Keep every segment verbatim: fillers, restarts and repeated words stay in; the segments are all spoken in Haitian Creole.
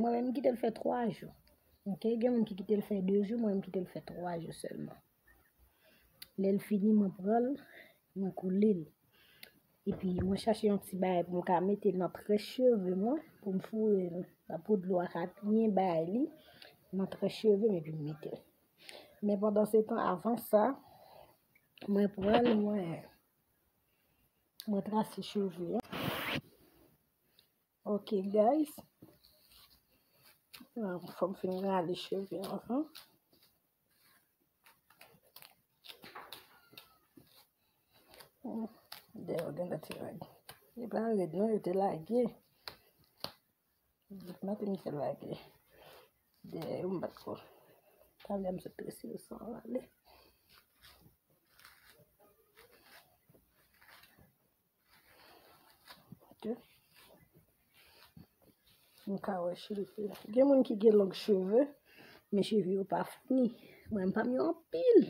Mwen menm kite l fè twa jou. Ok, gen moun ki kite l fè de jou, mwen menm kite l fè twa jou sèlman. Lè l fini, mwen pran l, mwen koule l. Epi mwen chache yon ti bagay pou m ka mete nan très cheve mwen, pou m foure l. Lapou dlo a ka byen bay li nan très cheve m epi m mete l. Men pandan se tan, avan sa, mwen pran l, mwen, mwen trase cheve an. Ok, guys. Ah, fò m fin rale cheve anvan. Hmm, dèyè gen de ti règ. Li pa rèd non, yo te lage. Maten m te lage. Dèyè yo m bat ko. Talè m sot trese yo san rale. Ok. Nou ka wè cheve. Gen moun ki gen long cheve, men cheve yo pa founi. Mwen, pa m yo anpil.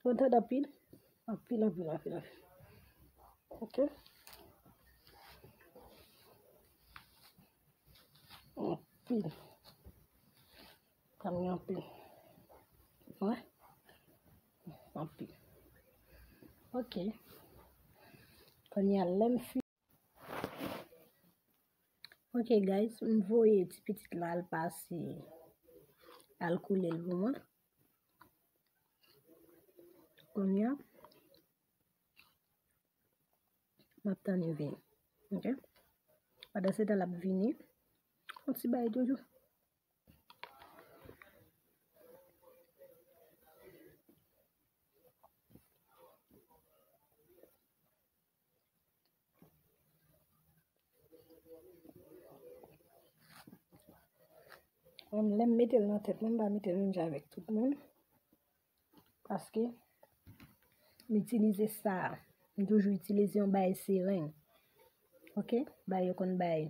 Mwen tande anpil. Anpil, anpil, anpil, anpil. Ok. Anpil. Pa m yo anpil. Wè. Anpil. Ok. Kounye a, lè m fi- Ok, guys, m voye ti pitit la al pase, al koule l pou mwen. Kounye a, m ap tann li vini. Ok? Pandan se tan l ap vini, yon ti bagay toujou. Mwen, lè m mete l nan tèt mwen, m pa mete l menm jan avèk tout moun. Paske m itilize sa. M toujou itilize yon bagay seren. Ok? Bagay yo konn bay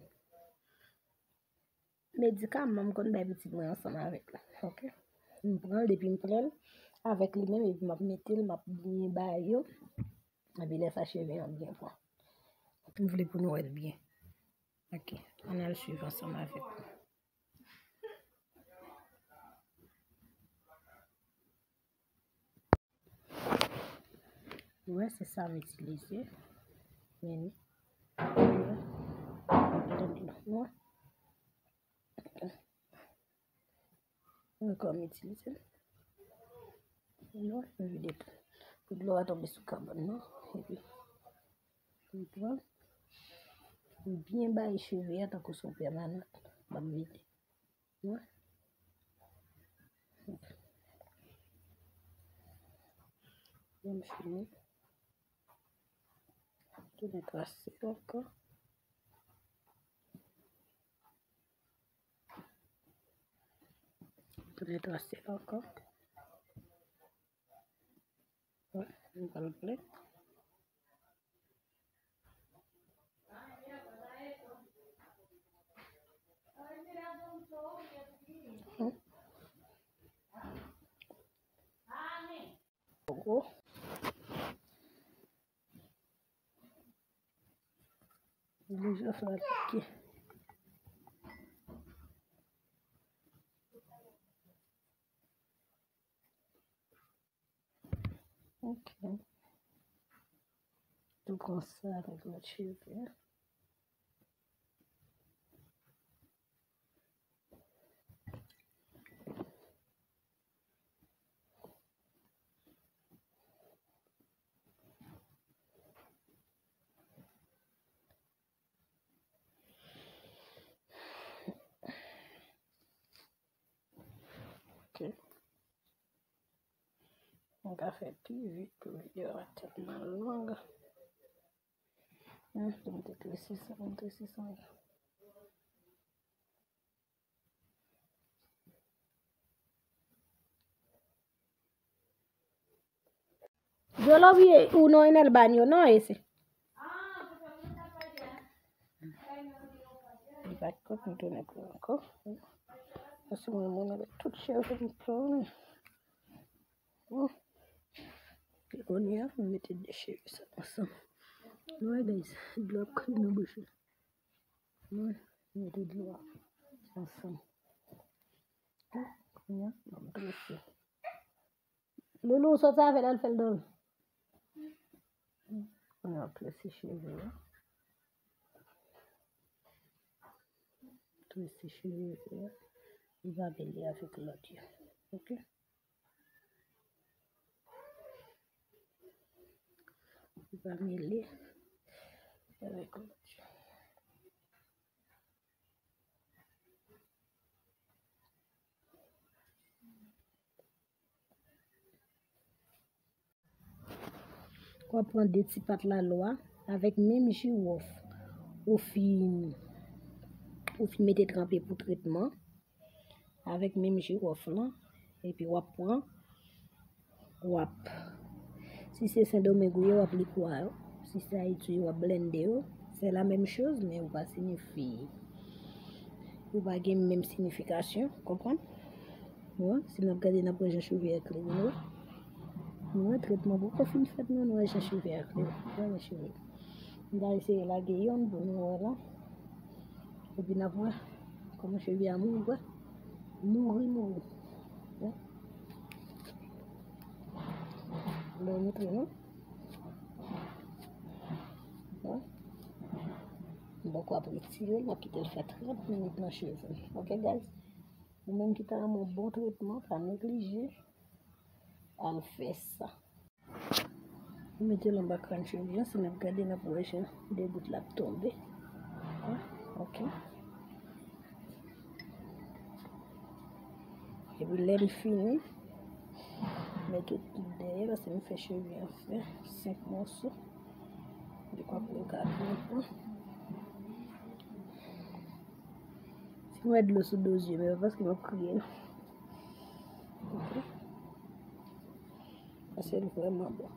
medikaman m konn bay pitit mwen ansanm avèk la. Ok? M pran l, depi m pran l, avèk li menm, epi m ap mete l, m ap byen bay yo. Epi lè sa, cheve an byen pran. M vle pou nou wè l byen. Ok, ann al swiv ansanm avèk mwen. Ou wè, se sa m itilize. Men, ou wè, ou wè. Ankò m itilize l. Ou wè, m vide tou. Pou dlo a tonbe sou kabann nan. Epi, m pran, m byen bay cheve a tankou se yon pèmanan. M ap vide. Wè. Lè m fini, tounen trase l ankò. Tounen trase l ankò. Wè, m pral plen. Poko. Li deja fè l pike. Ok. Tou konsa avèk lòt cheve. Ok. Mwen ka fè pi vit pou videyo a tèlman long. Hmm, pou m te trese sa, pou m trese sa. Djolo, ou non, Enèl Banyo non, esi. Li pa t konn tounen pou ankò. Paske mwen, mwen avèk tout cheve m tounen. Bon. Epi kounye a, m mete de cheve sa ansanm. Nou wè, guys, dlo ap koule nan bouch mwen. Mwen mete dlo a. Ansanm. Kounye a, m ap trese. Loulou, soti avè l, al fè l dòmi. Kounye a, m ap trese cheve yo. Trese cheve yo. Li va mele avèk lòt yo. Ok? Li va mele avèk lòt yo. W ap pran de ti pat lalwa avèk menm jiwòf ou fin, ou fin mete tranpe pou tretman. Avèk menm jiwòf lan, epi w ap pran, w ap, si se Sendomeng ou ye, w ap likwa yo. Si se Ayiti ou ye, w ap blende yo. Se la menm choz, men ou pa siyifi, ou pa gen menm siyifikasyon, konprann? Bon, si n ap gade, n ap wè jan cheve a klere, nou wè. Nou wè, tretman poko fin fèt, non, nou wè jan cheve a klere. Nou wè cheve. M ta eseye lage yonn pou nou wè la. Epi n ap wè kòman cheve a mouri, wè. Mouri, mouri. Wè. Lè w montre nou. Wè. Donk, w ap retire l, w ap kite l fè trant minit nan cheve. Ok, guys? Ou menm ki ta renmen yon bon tretman, pa neglije al fè sa. Ou mete l anba kràn cheve a, si n ap gade, n ap wè jan de gout la ap tonbe. Ok. Epi lè m fini, mete tout dèyè, paske m fè cheve an fè senk mòso. Dekwa pou yo ka pran tan. Si m wè dlo sou do zye m, e pa paske m ap kriye, non. Ok. Paske l vrèman bon.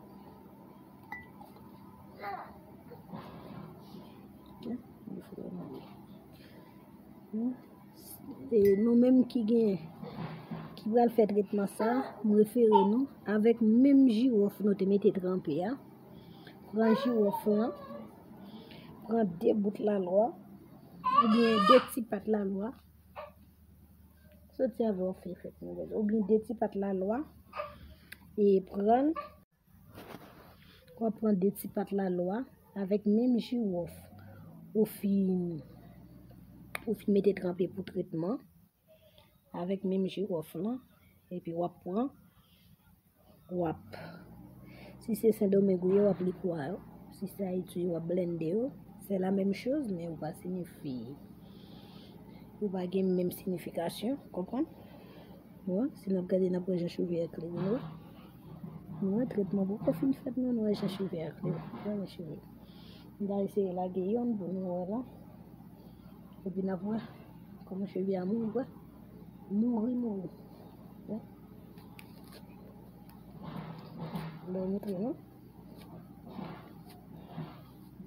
Ok, li vrèman bon. Hmm. E nou menm ki gen, ki pral fè tretman sa, m refere nou avèk menm jiwòf nou te mete tranpe a. Pran jiwòf lan, pran de bout lalwa, oubyen de ti pat lalwa, soti avè w fin fèt, oubyen de ti pat lalwa, e pran, w ap pran de ti pat lalwa avèk menm jiwòf ou fin, ou fin mete tranpe pou tretman, avèk menm jiwòf lan, epi w ap pran, w ap, si se Sendomeng ou ye, w ap likwa yo. Si se Ayiti ou ye, w ap blende yo. Se la menm choz, men ou pa siyifi, ou pa gen menm siyifikasyon, konprann? Bon, si n ap gade, n ap wè jan cheve a klere, nou wè. Nou wè, tretman poko fin fèt, non, nou wè jan cheve a klere. Nou wè cheve. M ta eseye lage yonn pou nou wè la. Epi n ap wè kòman cheve a mouri, wè. Mouri, mouri. Wè. Lè w montre nou.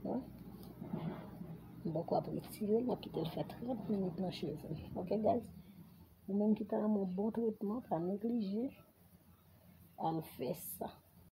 Wè. Donk, w ap retire l, w ap kite l fè trant minit nan cheve. Ok, guys? Ou menm ki ta renmen yon bon tretman, pa neglije al fè sa.